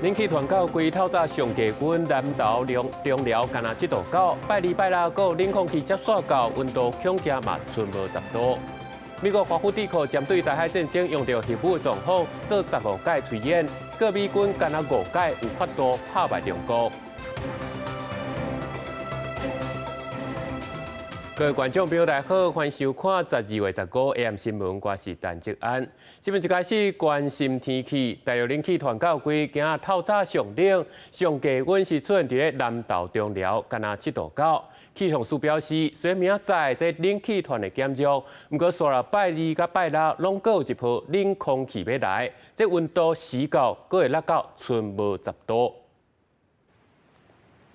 冷氣團到規透早上低溫，南投中寮干焦7度9，拜二拜六閣冷空氣接續到，溫度恐驚嘛賰無10度。美國華府智庫針對台海戰爭用著核武的狀況做十五擺推演，閣美軍干焦五擺有法度拍敗中國。各位觀眾朋友，大家好，歡迎收看12月15 AM 新聞，我是陳哲安。新聞一開始關心天氣，大陸冷氣團到規今仔透早上冷，上低溫是出現佇咧南投中寮，干焦7度9。氣象署表示，雖然明仔載這冷氣團會減弱，毋過煞來拜二佮拜六攏閣有一波冷空氣欲來，這溫度時到閣會落到賰無10度。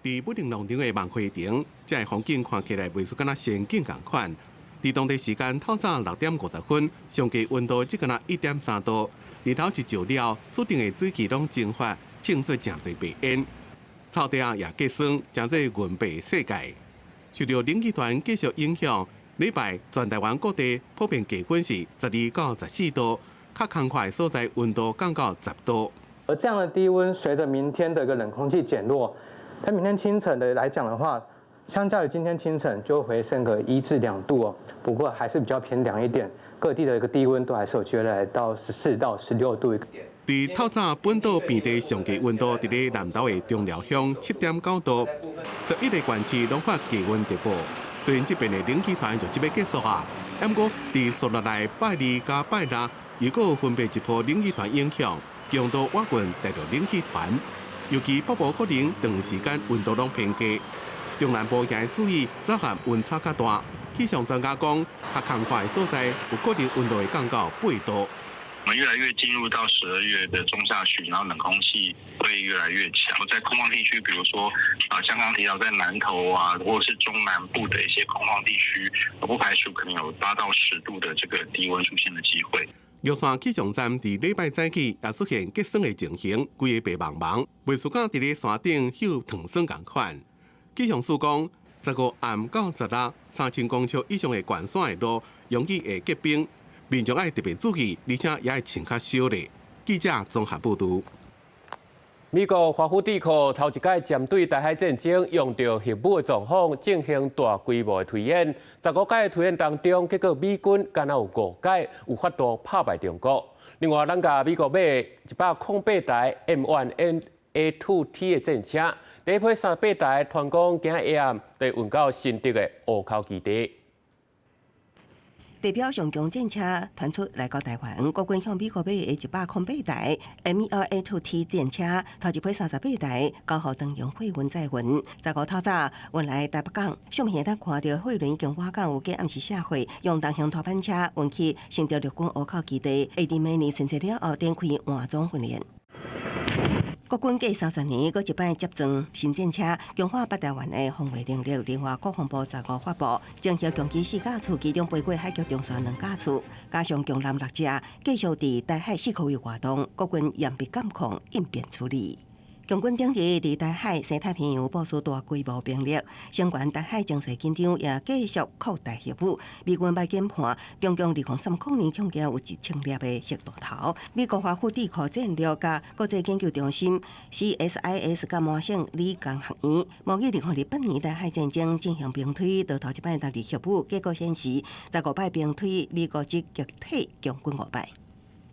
佇武陵農場的萬花亭，這个風景看起來袂輸敢若仙境仝款。佇當地時間透早6點50分，上低溫度只敢若1.3度，日頭一照了，厝頂的水汽攏蒸發，穿做誠濟白煙。草地仔也結霜，成做銀白世界。受著冷氣團繼續影響，禮拜全台灣各地普遍低溫是12到14度，較空曠的所在溫度降到10度。而這樣的低溫，隨着明天的一個冷空氣減弱，在明天清晨的來講的話，相較於今天清晨就回升個1至2度哦。不過還是比較偏涼一點，各地的一個低溫都還是有機會來到14到16度。佇透早本島平地上低溫度佇咧南投的中寮鄉7.9度，11個縣市攏發低溫特報。雖然這邊的冷氣團就這欲結束啊，毋過佇紲落來拜二佮拜六，又閣分別一波冷氣團影響，強度倚近大陸冷氣團。尤其北部可能長時間溫度攏偏低，中南部也注意早晚溫差較大。氣象專家講，較空曠的所在有可能溫度會降到8度。我們越來越進入到12月的中下旬，然後冷空氣會越來越強。在空曠地區，比如說啊，像剛剛提到在南投啊，或者是中南部的一些空曠地區，不排除可能有8到10度的這個低溫出現的機會。玉山氣象站佇禮拜早起也出現結霜的情形，規个白茫茫，袂輸佮佇咧山頂嗅糖霜仝款。氣象署講，15暗到16，3000公尺以上的懸山的路容易會結冰，民眾愛特別注意，而且也愛穿較少咧。記者綜合報導。美國華府智庫頭一擺針對台海戰爭用著核武的狀況進行大規模的推演，十五擺推演當中，結果美軍干焦有五擺有法度拍敗中國。另外，咱共美國買108台 M1A2T 的戰車，第一批38台，傳講今下暗就運到新竹的湖口基地。地表上強戰車傳出來到台灣，國軍向美國買的108台 M1A2T 戰車，頭一批38台交予長榮貨運載運。15透早運來台北港，上面會當看著貨輪已經滿港，有計暗時卸貨，用重型拖板車運去新竹陸軍湖口基地，會佇明年春節了後展開換裝訓練。國軍隔30年，閣一擺接裝新戰車，強化北台灣的防衛能力。另外，國防部十五發布，偵測共機四架次，其中飛過海峽中線兩架次，加上強艦六隻，繼續佇台海四區域活動，國軍嚴密監控，應變處理。共軍頂日佇台海、西太平洋部署大規模兵力，相關台海情勢緊張，也繼續擴大核武。美軍䆀研判，中共2030年恐驚有1000粒的核彈頭。美國華府智庫戰略佮國際研究中心 CSIS 佮麻省理工學院，模擬2028年台海戰爭進行兵推，著頭一擺投入核武，結果顯示十五擺兵推，美國只擊退共軍五擺。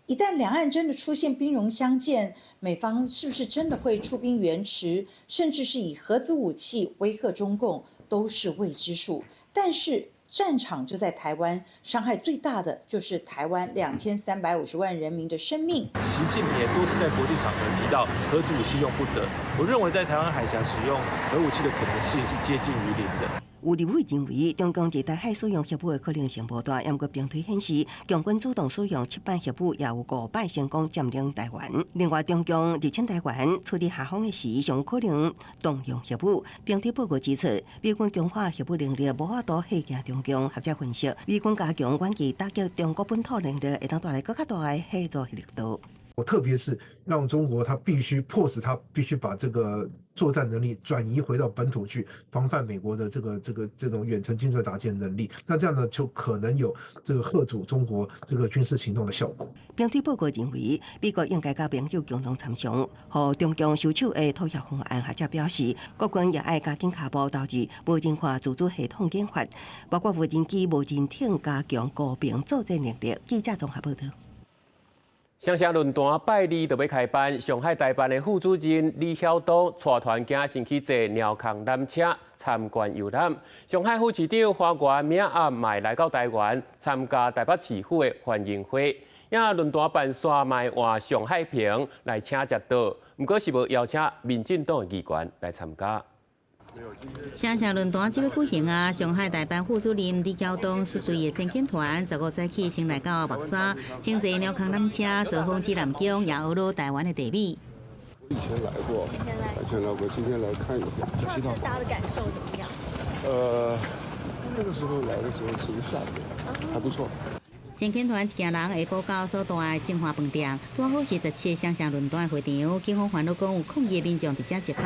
一旦兩岸真的出現兵戎相見，美方是不是真的會出兵援峙，甚至是以核子武器威嚇中共，都是未知數。但是戰場就在台灣，傷害最大的就是台灣2350萬人民的生命。習近平也多次在國際場合提到核子武器用不得，我認為在台灣海峽使用核武器的可能性是接近於零的。有立委認為，中共佇台海使用核武的可能性無大，毋過兵推顯示，共軍主動使用七擺核武，也有五擺成功佔領台灣。另外，中共入侵台灣處於下風的時，上有可能動用核武。兵推報告指出，美軍強化核武能力，無法度嚇驚中共。學者分析，美軍加強遠距打擊中國本土能力，會當帶來閣較大的嚇阻力度。特別是讓中國他必須迫使他必須把這個作戰能力轉移回到本土去，防範美國的這種遠程精準打擊能力。那這樣呢，就可能有這個嚇阻中國這個軍事行動的效果。媒體報告認為，美國應該佮盟友共同參詳，予中共收手的妥協方案。學者表示，國軍也愛加緊跤步投入無人化自主系統研發，包括無人機、無人艇，加強高頻作戰能力。記者綜合報道。雙城論壇拜二就欲開辦，上海台辦的副主任李曉東帶團今仔先去坐貓空纜車參觀遊覽。上海副市長華源明暗嘛來到台灣參加台北市府的歡迎會。也論壇辦煞嘛換上海平來請食桌，毋過是無邀請民進黨的議員來參加。雙城論壇這欲舉行啊！上海台辦副主任李曉東率隊的先遣團15早起先來到木柵，乘坐貓空纜車造訪指南宮，也學了台灣的地美。以前來過，以前來過，今天來看一下。這次搭的感受怎麼樣？那個時候來的時候是個夏天，還不錯。先遣團一行人下晡到所在的晶華飯店，拄好是17雙城論壇會場，警方煩惱講有抗議的民眾佇遮集合，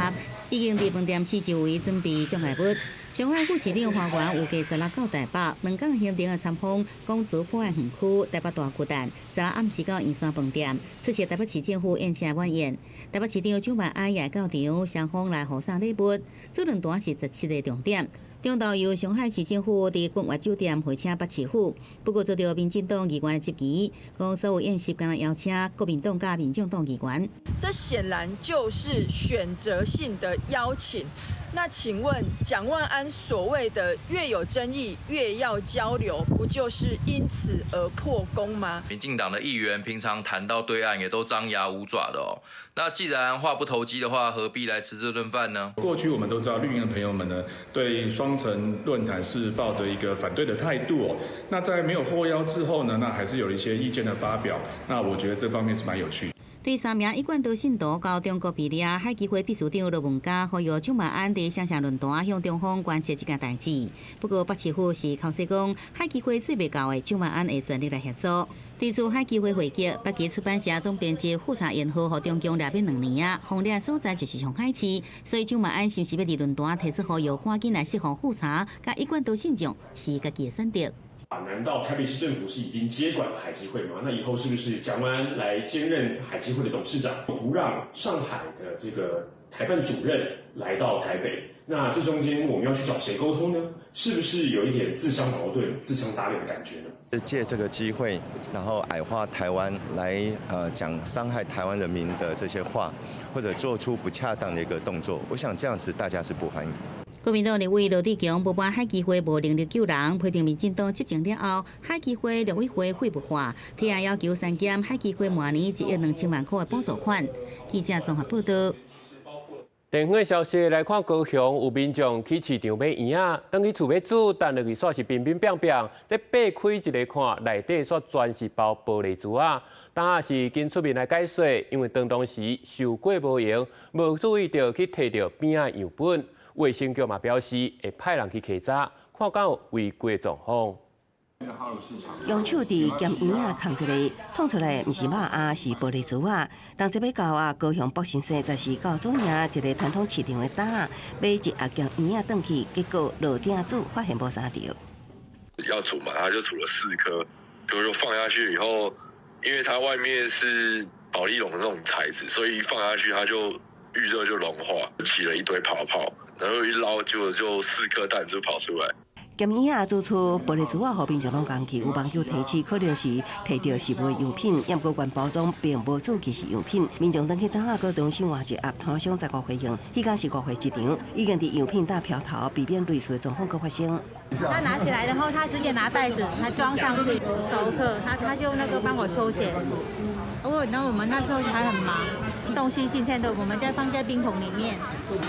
已經佇飯店四周圍準備障礙物。上海副市長華源預計16到台北，2工行程的參訪，公主埔愛園區、台北大巨蛋，十六暗時到圓山飯店，出席台北市政府宴請晚宴。台北市長蔣萬安也到場，雙方來互送禮物。主論壇是17個重點。中晝由上海市政府佇君悅酒店會請北市府，不過遭著民進黨議員的質疑，講所有宴席敢若邀請國民黨佮民眾黨議員。這顯然就是選擇性的邀請。那請問蔣萬安所謂的越有爭議越要交流，不就是因此而破功嗎？民進黨的議員平常談到對岸也都張牙舞爪的哦。那既然話不投機的話，何必來吃這頓飯呢？過去我們都知道綠營的朋友們呢，對雙城論壇是抱着一個反對的態度哦。那在沒有獲邀之後呢，那還是有一些意見的發表。那我覺得這方面是蠻有趣。對三名一貫道信徒到中國被掠，海基會秘書長羅文嘉呼籲蔣萬安佇雙城論壇向中方關切這件代誌。不過北市府是口說講，海基會做袂到的，蔣萬安會全力來協助。對此海基會回擊，北基出版社總編輯富察言和予中共掠欲2年啊，封掠所在就是上海市，所以蔣萬安是毋是欲佇論壇提出呼籲，趕緊來釋放富察，佮一貫道信眾是家己的選擇。難道台北市政府是已經接管了海基會嗎？那以後是不是蔣萬安來兼任海基會的董事長，不讓上海的這個台辦主任來到台北？那這中間我們要去找誰溝通呢？是不是有一點自相矛盾、自相打臉的感覺呢？借這個機會，然後矮化台灣，來講傷害台灣人民的這些話，或者做出不恰當的一個動作，我想這樣子大家是不歡迎。國民黨立委羅智強不滿海基會無能力救人，批評民進黨執政了後，海基會陸委會廢物化，提案要求刪減海基會每年1億2千萬塊的補助款。記者綜合報道。電視消息來看，高雄有民眾去市場買圓仔，轉去厝欲煮，等落去煞是乒乒乓乓。這擘開一个看，內底煞全是包玻璃珠仔。當下是緊出面來解說，因為當時受過無閒，無注意著去提著邊仔樣本。衛生局嘛表示會派人去稽查，看敢有違規狀況。用手佇鹹圓仔囥一个，爍出來毋是肉仔，是玻璃珠仔。當這欲到啊，高雄北新社十四到左營一个傳統市場的檔仔，買一盒鹹圓仔轉去，結果落鼎煮，發現無啥著。要煮嘛，他就煮了四顆，就放下去以後，因為它外面是保麗龍的那種材質，所以一放下去它就遇熱就融化，起了一堆泡泡，然後一撈就四顆彈就跑出來。鹹圓仔煮出玻璃珠仔，予民眾攏講去，有網友提示可能是提著食物樣品，毋過原包裝並無注記是樣品。民眾轉去檔仔，閣重新換一盒，攤商15歲用，彼工是誤會一場，已經佇樣品搭飄頭，避免類似的狀況閣發生。他拿起來，然後他直接拿袋子，他裝上去收客，他就那個幫我收錢。哦，那我們那時候還很忙，東西新鮮的，我們再放在冰桶裡面，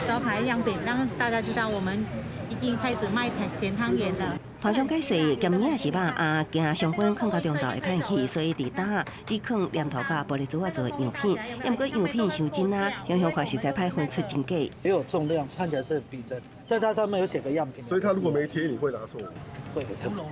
招牌樣品，讓大家知道我們已經開始賣鹹湯圓了。攤商解釋，鹹圓仔是肉仔，驚傷薰囥到中晝會歹去，所以佇檔仔只囥黏土佮玻璃珠仔做樣品。毋過樣品傷真啊，雄雄看實在歹分出真假。也有重量，看起來是很逼真，但是它上面有寫個樣品，所以他如果沒貼，你會拿錯？會。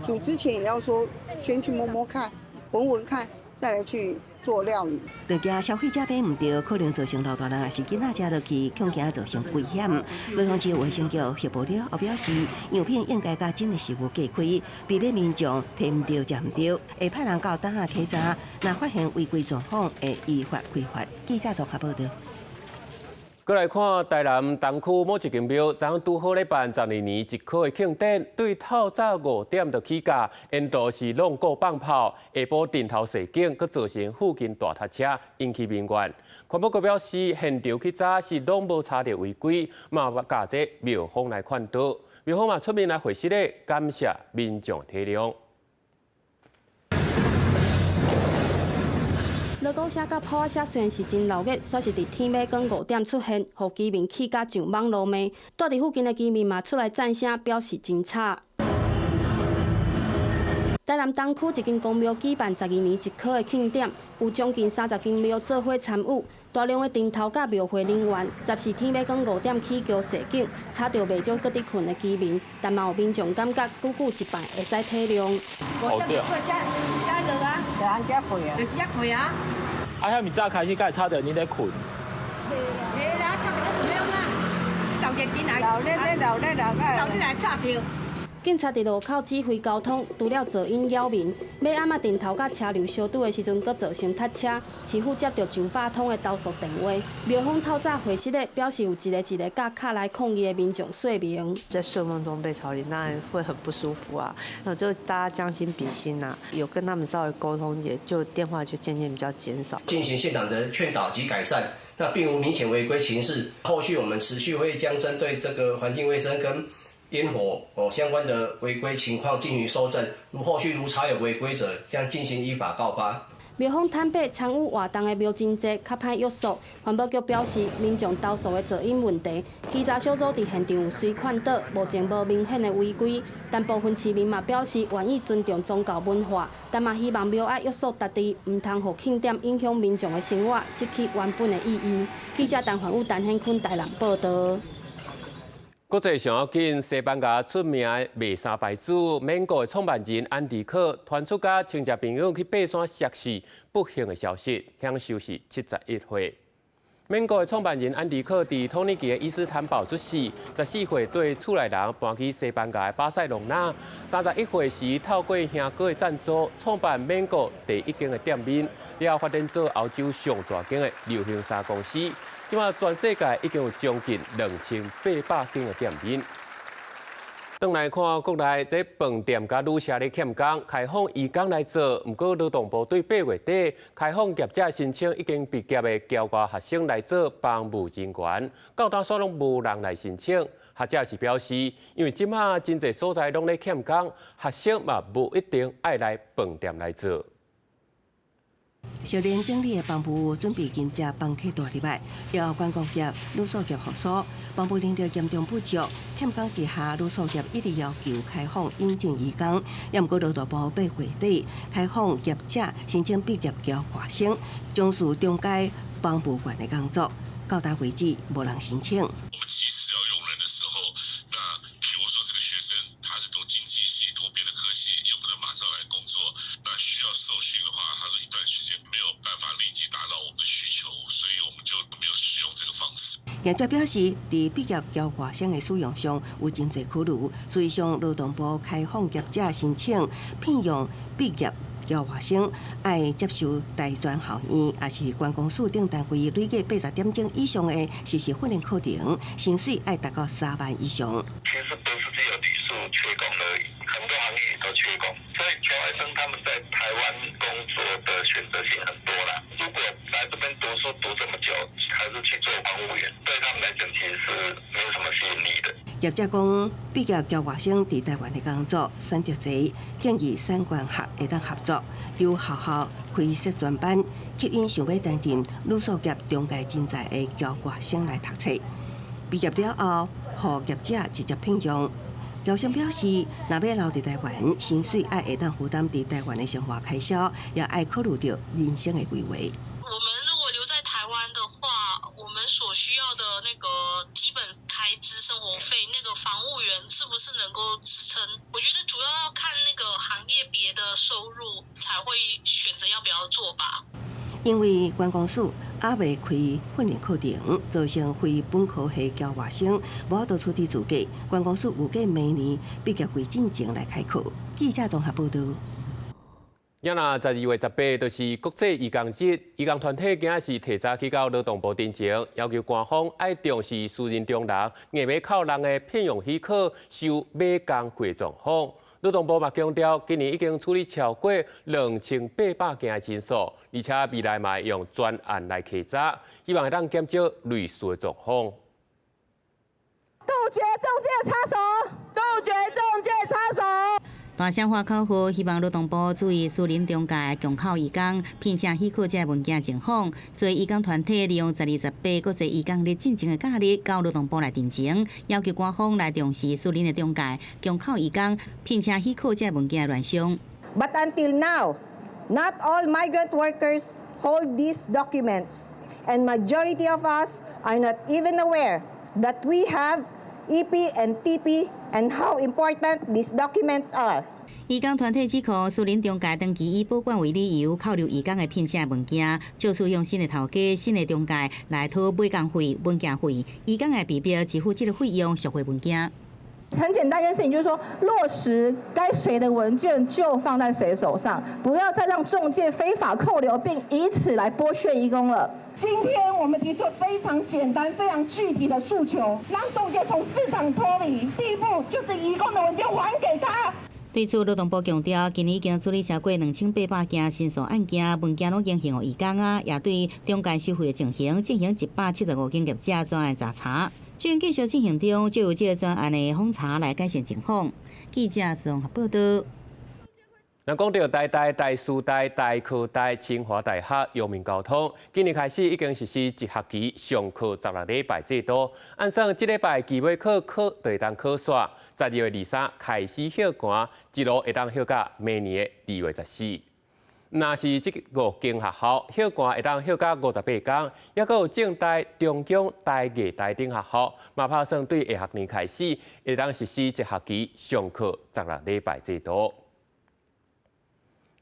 煮之前也要說，先去摸摸看，聞聞看，再來去做料理。就驚消費者買毋著，可能造成老大人抑是囡仔食落去，恐驚造成危險。高雄市衛生局協報了後表示，樣品應該佮真的食物隔開，避免民眾提毋著食毋著，會派人到檔仔體查，若發現違規狀況，會依法開罰。記者綜合報道。閣來看台南東區某一間廟，昨昏拄好咧辦12年一科的慶典，對透早5點就起駕，沿途是攏顧放炮，下晡陣頭襲警，閣造成附近大塞車，引起民怨。環保局表示，現場去查是攏無查著違規，嘛共這廟方來勸導，廟方嘛出面來回釋咧，感謝民眾體諒。鑼鼓聲佮炮仔聲雖然是真鬧熱，煞是佇天欲光5點出現，予居民氣甲上網路罵。住佇附近的居民嘛出來贊聲，表示真吵。台南東區一間公廟舉辦12年一科的慶典，有將近30間廟做伙參與，大量的陣頭佮廟會人員，十四天欲光5點起轎襲警，吵著袂少閣佇睏的居民，但嘛有民眾感覺久久一擺會使體諒。5點遮落啊，就按遮過啊，就遮過啊。啊，遐爾早開始，敢會吵著你咧睏？會啦，吵著我睏啊！鬧熱天來，鬧熱咧，鬧熱鬧，鬧熱來吵著。警察佇路口指揮交通，除了噪音擾民，尾暗仔陣頭佮車流相拄的時陣，閣造成塞車。市府接著上百通的投訴電話，廟方透早回釋咧，表示有一个一个佮敲來抗議的民眾說明。在睡夢中被吵醒，當然會很不舒服啊。那就大家將心比心啊，有跟他們稍微溝通，也就電話就漸漸比較減少。進行現場的勸導及改善，那並無明顯違規情事。後續我們持續會將針對這個環境衛生跟煙火哦相關的違規情況進行蒐證，如後續如查有違規者，將進行依法告發。廟方坦白參與活動的廟真濟，較歹約束。環保局表示，民眾投訴的噪音問題，稽查小組佇現場有隨勸導，目前無明顯的違規。但部分市民嘛表示願意尊重宗教文化，但嘛希望廟愛約束家己，毋通予慶典影響民眾的生活，失去原本的意義。記者陳焕宇、陳顯坤台南報導。國際上要緊，西班牙出名的賣衫牌子 Mango 的創辦人安迪克傳出佮親戚朋友去爬山摔死不幸的消息，享壽是71歲。Mango 的創辦人安迪克佇土耳其的伊斯坦堡出世，14歲對厝內人搬去西班牙的巴塞隆納，31歲時透過兄哥的贊助，創辦 Mango 第一間的店面，了後發展做歐洲上大間的流行衫公司。這馬全世界已經有將近2800間的店面。轉來看國內這飯店佮旅社咧欠工，開放移工來做，毋過勞動部對8月底開放業者申請已經畢業的僑外學生來做房務人員，到今煞攏無人來申請。學者是表示，因為這馬真濟所在攏咧欠工，學生嘛無一定愛來飯店來做。熟練整理的房務準備迎接房客大入來，要觀光業、旅宿業復甦，房務人力嚴重不足，欠工之下，旅宿業一直要求開放引進移工，也毋過勞動部8月底開放業者申請畢業僑外生，從事中階房務員的工作，到今為止無人申請。我們及時要用人的時候，那比如說這個學生他是讀經濟系，讀別的科系，又不能馬上來工作，那需要受訓的話，他說一段時間沒有辦法立即達到我們的需求，所以我們就沒有使用這個方式。業者表示，佇畢業僑外生的使用上有真濟考慮，所以向勞動部開放業者申請聘用畢業僑外生，愛接受大專學院，抑是觀光署等單位累計80點鐘以上的實習訓練課程，薪水愛達到3萬以上。其實不是只有旅宿缺工而已，很多行業也都缺工，所以僑外生他們在台灣工作的選擇性很多啦。如果來這邊讀書讀這麼久，還是去做房務員，對他們來講其實是沒有什麼吸引力的。業者講，畢業僑外生佇台灣的工作選擇濟，建議產官學會當合作，由學校開設專班，吸引想欲擔任旅宿業中階人才的僑外生來讀冊。畢業了後，予業者直接聘用。僑生表示，若欲留佇台灣，薪水愛會當負擔佇台灣的生活開銷，也愛考慮著人生的規劃。我們如果留在台灣的話，我們所需要的那個基本開支、生活費，那個房務員是不是能夠支撐？我覺得主要要看那個行業別的收入，才會選擇要不要做吧。因為觀光署猶未開訓練課程，造成非本科系僑外生無法度取得資格。觀光署預計明年畢業季進前來開課。記者綜合報導。今仔12月18就是國際移工日，移工團體今仔是提早去到勞動部陣前，要求官方愛重視私人中人硬欲扣人的聘用許可收買工費狀況。勞動部嘛強調，今年已經處理超過2800件的申訴，而且未來嘛會用專案來稽查，希望會當減少類似的狀況。杜絕中介插手，杜絕中介插手。大聲喊口號，希望勞動部注意私人中介強扣移工、聘請許可這文件情況。所以移工團體利用12月18國際移工日進前的假日，到勞動部來陳情，要求官方來重視私人的中介強扣移工、聘請許可這文件亂象。 But until now, not all migrant workers hold these documents, and majority of us are not even aware that we have EP and TP and how important these documents are. 移工團體指控私人中介長期以保管為理由，扣留移工的聘請文件，借此向新的頭家、新的中介來討買工費、文件費，移工會被迫支付這個費用贖回文件。很簡單一件事情，就是說落實該誰的文件就放在誰手上，不要再讓中介非法扣留並以此來剝削移工了。今天我們提出非常簡單、非常具體的訴求，讓中介從市場脫離。第一步就是移工的文件還給他。對此，勞動部強調，今年已經處理超過2800件申訴案件，文件攏已經還予移工啊，也對中介收費的情形進行175間業者專案查查，正繼續進行中，就由這個專案的訪查來改善情況。記者綜合報導。那講到台大、台師大、台科大、清華大學、陽明交通，今年開始已經實施一學期上課16禮拜制度。按算這禮拜期尾考考就會當考煞，12月23開始歇寒，一路會當歇到明年的2月14。若是這五間學校歇寒會當歇到58天，抑閣有政大、中央、台藝大等學校，嘛拍算對下學年開始會當實施一學期上課16禮拜制度。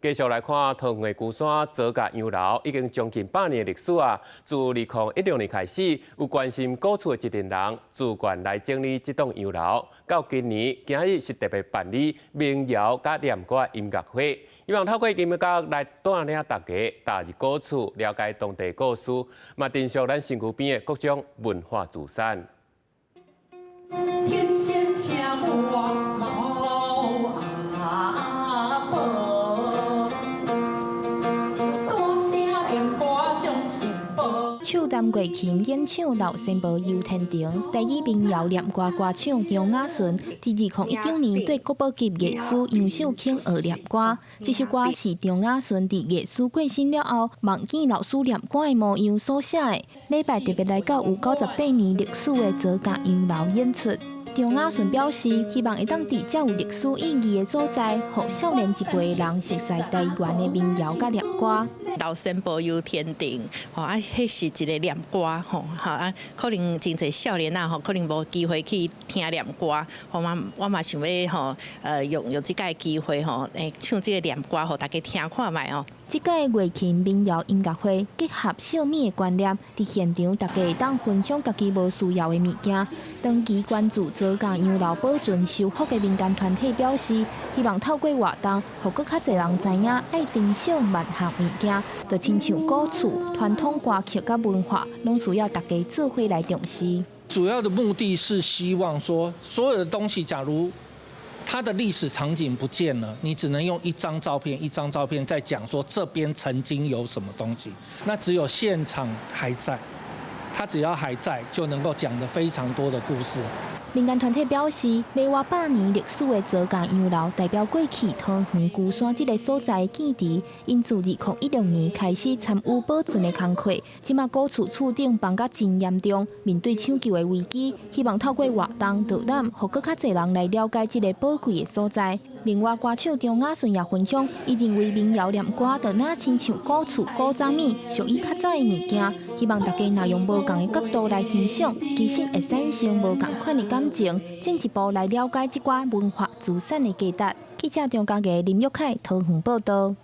繼續來看桃園的龜山左甲洋樓，已經將近百年的歷史啊！自2016年開始，有關心古厝的一陣人自願來整理這棟洋樓。到今年，今日是特別辦理民謠佮念歌音樂會，希望透過音樂來帶領大家踏入古厝，了解當地故事，嘛珍惜咱身軀邊的各種文化資產。天仙請我老阿婆。手擔月琴演唱老先婆遊天庭，台語民謠念歌歌手張雅純，佇2019年對國寶級藝師楊秀卿學念歌。這首歌是張雅純佇藝師過身了後，夢見老師念歌的模樣所寫的。禮拜特別來到有98年歷史的左家洋樓演出。張雅純表示，希望會當佇遮有歷史意義的所在，予少年一輩人熟悉台灣的民謠佮念歌。老先婆遊天庭，吼啊，彼是一個念歌，吼，哈啊，可能真濟少年仔吼，可能無機會去聽念歌，吼嘛，我嘛想欲吼，用這個機會吼，唱這個念歌，予大家聽看覓哦。這屆月琴民謠音樂會結合惜物的觀念，佇現場大家會當分享家己無需要的物件。長期關注左家洋樓保存修復的民間團體表示，希望透過活動，予閣較濟人知影愛珍惜萬項物件，就親像古厝、傳統歌曲佮文化，攏需要大家做伙來重視。主要的目的是希望說，所有的東西，假如它的歷史場景不見了，你只能用一張照片、一張照片在講說這邊曾經有什麼東西。那只有現場還在，它只要還在，就能夠講得非常多的故事。民間團體表示，未活百年歷史的左家洋樓，代表過去桃園龜山這個所在的記憶。𪜶自2016年開始參與保存的工課，這馬古厝厝頂崩甲真嚴重，面對搶救的危機，希望透過活動導覽，予閣較濟人來了解這個寶貴的所在。另外，歌手張雅順也分享，伊認為民謠念歌就若親像古厝古早物，屬於較早的物件，希望大家若用無仝的角度來欣賞，其實會產生無仝款的感情，進一步來了解這寡文化資產的價值。記者張家傑、林玉凱桃園報導。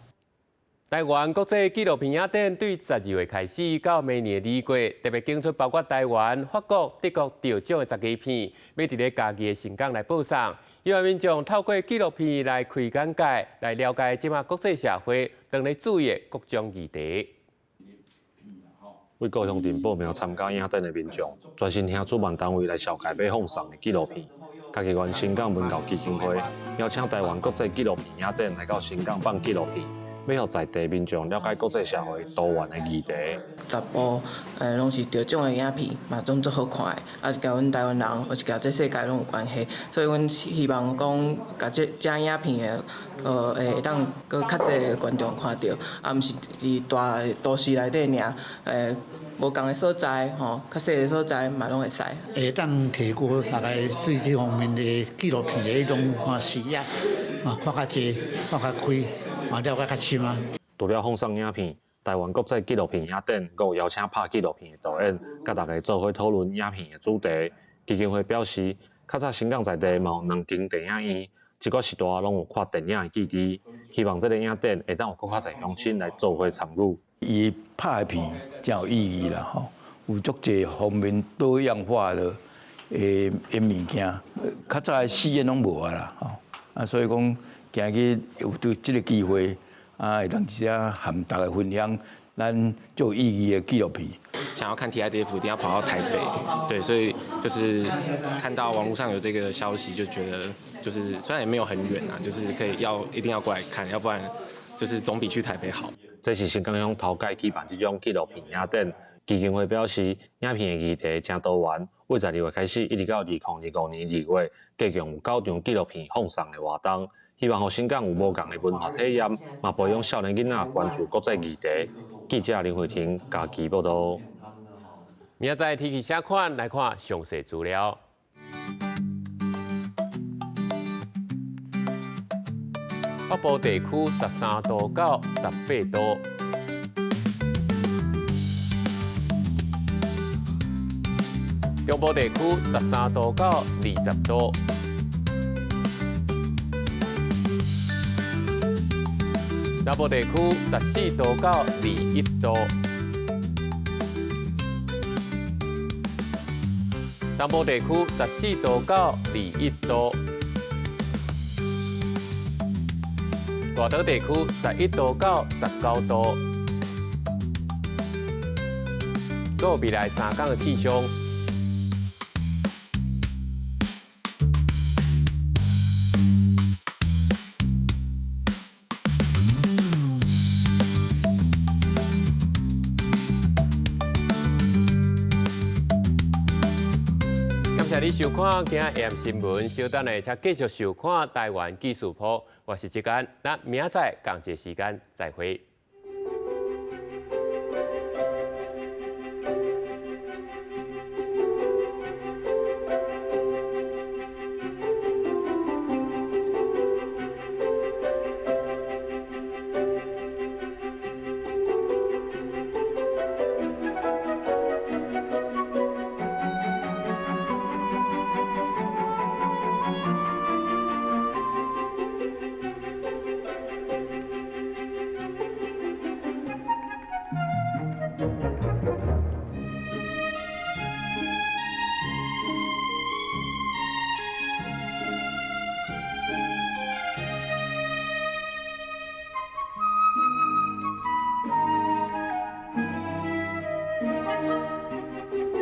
台灣國際紀錄片影展對12月開始到明年2月，特別揀出包括台灣、法國、德國得獎的十支片，欲佇咧嘉義的盛港來播送。希望民眾透過紀錄片來開眼界，來了解這馬國際社會當咧注意的各種議題。為高雄鎮報名參加影展的民眾，專心聽主辦單位來紹介欲放送的紀錄片。嘉義縣伸港文教基金會邀請台灣國際紀錄片影展來到伸港放紀錄片，欲予在地民眾了解國際社會多元的議題。十部攏是得獎的影片，嘛攏足好看的，啊，佮阮台灣人，或是佮這世界攏有關係，所以阮希望講，共這遮影片的，會當閣較濟觀眾看著，啊，毋是佇大都市內底爾，無仝的所在，吼，較細的所在嘛攏會使。會當提高大家對這方面的紀錄片的彼種視野，嘛看較濟，看較開，嘛了解較深啊。除了放送影片，台灣國際紀錄片影展閣有邀請拍紀錄片的導演，佮大家做伙討論影片的主題。基金會表示，較早伸港在地嘛有兩間電影院，這個時代攏有看電影的記憶，希望這个影展會當有閣較濟鄉親來做伙參與。伊拍的片誠有意義啦，吼，有足濟方面多樣化的的物件，較早的戲院攏無啊啦，吼，啊，所以講今日有這個機會，啊，會當這和大家分享咱足有意義的紀錄片。想要看 TIDF，一定要跑到台北，對，所以就是看到網路上有這個消息，就覺得就是雖然也沒有很遠啊，就是可以要一定要過來看，要不然就是總比去台北好。這是伸港鄉頭擺舉辦這種紀錄片影展，基金會表示，影片的議題誠多元，為12月開始，一直到2025年2月，共有九場紀錄片放送的活動，希望予伸港有無仝的文化體驗，嘛培養少年囡仔關注國際議題。記者林慧婷嘉義報導。明仔載天氣啥款？來看詳細資料。北部地區13度到18度，中部地區13度到20度，南部地區14度到21度，東部地區14度到21度。外島地區11度到19度，閣有未來三工的氣象。感謝你收看今日 AM 新聞，稍等下請繼續收看台灣紀事譜。我是志安，咱明仔載仝一个時間再會。